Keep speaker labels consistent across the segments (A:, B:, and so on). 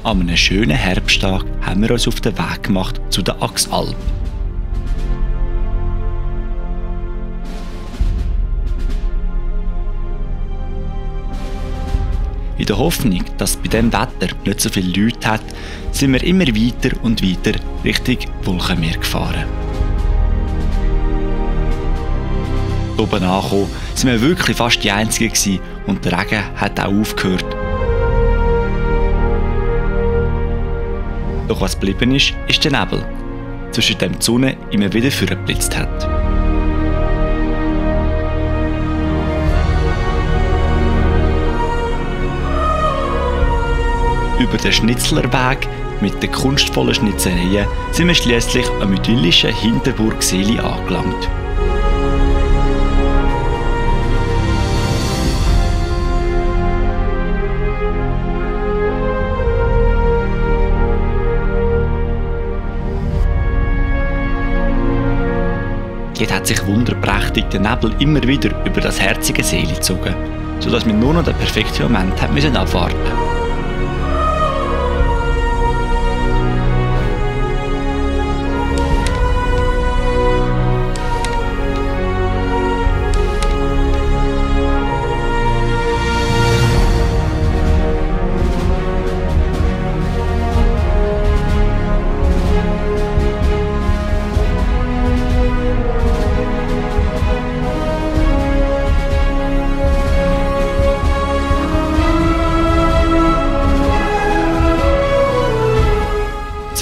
A: An einem schönen Herbsttag haben wir uns auf den Weg gemacht zu der Axalp. In der Hoffnung, dass es bei diesem Wetter nicht so viele Leute hat, sind wir immer weiter und weiter Richtung Wulchenmeer gefahren. Oben angekommen sind wir wirklich fast die Einzigen gewesen und der Regen hat auch aufgehört. Doch was geblieben ist der Nebel, zwischen dem die Sonne immer wieder vorgeblitzt hat. Über den Schnitzlerweg mit den kunstvollen Schnitzereien sind wir schliesslich am idyllischen Hinterburg-Seeli angelangt. Dort hat sich wunderprächtig der Nebel immer wieder über das herzige Seeli gezogen, sodass wir nur noch den perfekten Moment abwarten mussten.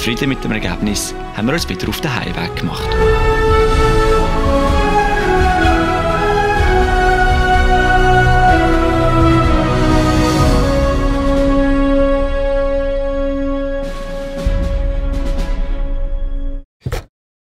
A: Zufrieden mit dem Ergebnis haben wir uns wieder auf den Heimweg gemacht.